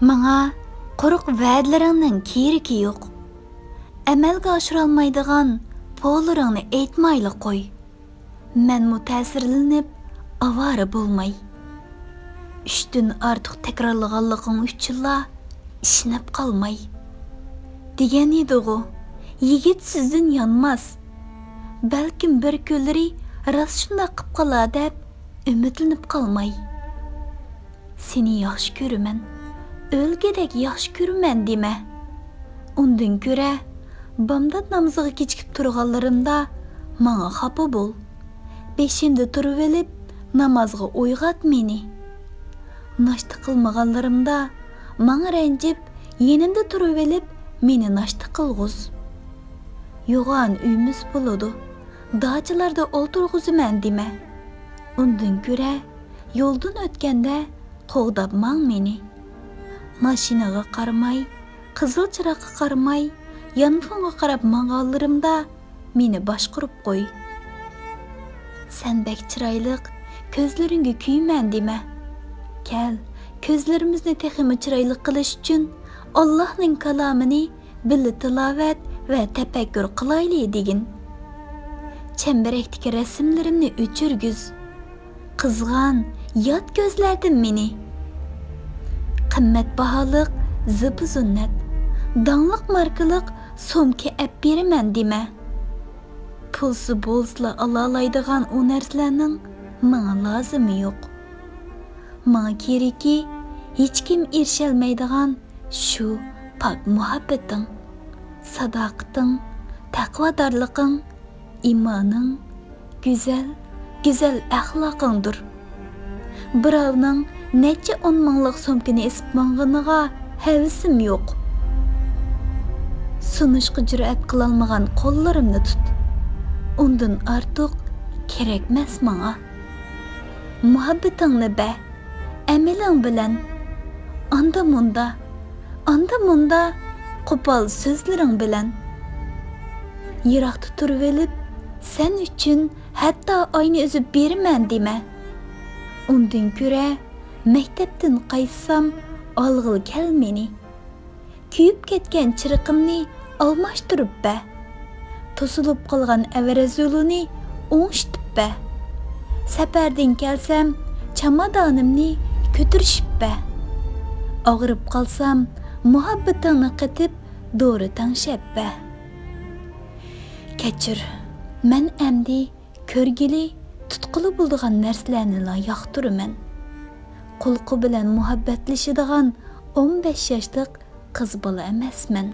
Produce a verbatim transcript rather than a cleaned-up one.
ماڭا قۇرۇق ۋەدىلىرىڭنىڭ كېرىكى يوق. ئەمەلگە ئاشۇرالمايدىغان پولىرىڭنى ئېيتمايلا قوي. مەنمۇ تەسىرلىنىپ ئاۋارە بولماي، ئۈچتىن ئارتۇق تەكرارلىغانلىقىڭ ئۈچۈنلا ئىشىنىپ قالماي. دېگەن ئىدىغۇ، يىگىت سۆزدىن يانماس. بەلكىم بىر كۈنلىرى راست شۇنداق قىپ قالار دەپ ئۈمىدلىنىپ قالماي. سېنى ياخشى كۆرىمەن، ئۆلگۈدەك ياخشى كۆرىمەن دېمە. ئۇندىن كۆرە، بامدات نامىزىغا كېچىكىپ تۇرغانلىرىمدا ماڭا خاپا بول. بېشىمدا تۇرۇۋېلىپ، نامازغا ئويغات مېنى. ناشتا قىلمىغانلىرىمدا ماڭا رەنجىپ، يېنىمدا تۇرۇۋېلىپ، مېنى ناشتا قىلغۇز. يوغان ئۆيىمىز بولىدۇ، داچىلاردا ئولتۇرغۇزىمەن دېمە. ئۇندىن كۆرە، يولدىن ئۆتكەندە قوغداپ ماڭ مېنى. ماشىنىغا قارىماي، قىزىل چىراغقا قارىماي، يانفونغا قاراپ ماڭغانلىرىمدا مېنى باشقۇرۇپ قوي. سەن بەك چىرايلىق، كۆزلىرىڭگە كۆيىمەن دېمە. كەل، كۆزلىرىمىزنى تېخىمۇ چىرايلىق قىلىش ئۈچۈن ئاللاھنىڭ كالامىنى بىللە تىلاۋەت ۋە تەپەككۇر قىلايلى دېگىن. چەمبىرەكتىكى رەسىملىرىمنى ئۆچۈرگۈز. قىزغان، يات كۆزلەردىن مېنى. قىممەت باھالىق زىبۇ-زىننەت، داڭلىق ماركىلىق سومكا ئەپ بېرىمەن دېمە. پۇلسى بولسىلا ئالالايدىغان ئۇ نەرسىلەرنىڭ ماڭا لازىمى يوق. ماڭا كېرىكى ھېچكىم ئېرىشەلمەيدىغان شۇ پاك مۇھەببىتىڭ، ساداقىتىڭ، تەقۋادارلىقىڭ، ئىمانىڭ، گۈزەل، گۈزەل ئەخلاقىڭدۇر. بىراۋنىڭ نەچچە ئون مىڭلىق سومكىنى ئېسىپ ماڭغىنىغا ھەۋىسىم يوق. سۇنۇشقا جۈرئەت قىلالمىغان قوللىرىمنى تۇت. ئۇندىن ئارتۇق كېرەكمەس ماڭا. مۇھەببىتىڭنى بەر، ئەمىلىڭ بىلەن. ئاندا-مۇندا، ئاندا-مۇندا قوپال سۆزلىرىڭ بىلەن. يىراقتا تۇرۇۋېلىپ، سەن ئۈچۈن ھەتتا ئاينى ئۈزۈپ بېرىمەن دېمە. ئۇندىن كۆرە، مەكتەپتىن قايتسام، ئالغىلى كەل مېنى. كۆيۈپ كەتكەن چىرىقىمنى ئالماشتۇرۇپ بەر. توسۇلۇپ قالغان ئەۋرەز يولىنى ئوڭشىتىپ بەر. سەپەردىن كەلسەم، چامادانىمنى كۆتۈرۈشۈپ بەر. ئاغرىپ قالسام، مۇھەببىتىڭنى قېتىپ، دورا تەڭشەپ بەر. كەچۈر، مەن ئەمدى كۆرگىلى، تۇتقىلى بولىدىغان نەرسىلەرنىلا ياقتۇرىمەن. قۇلىقى بىلەن مۇھەببەتلىشىدىغان ئون بەش ياشلىق قىز بالا ئەمەسمەن.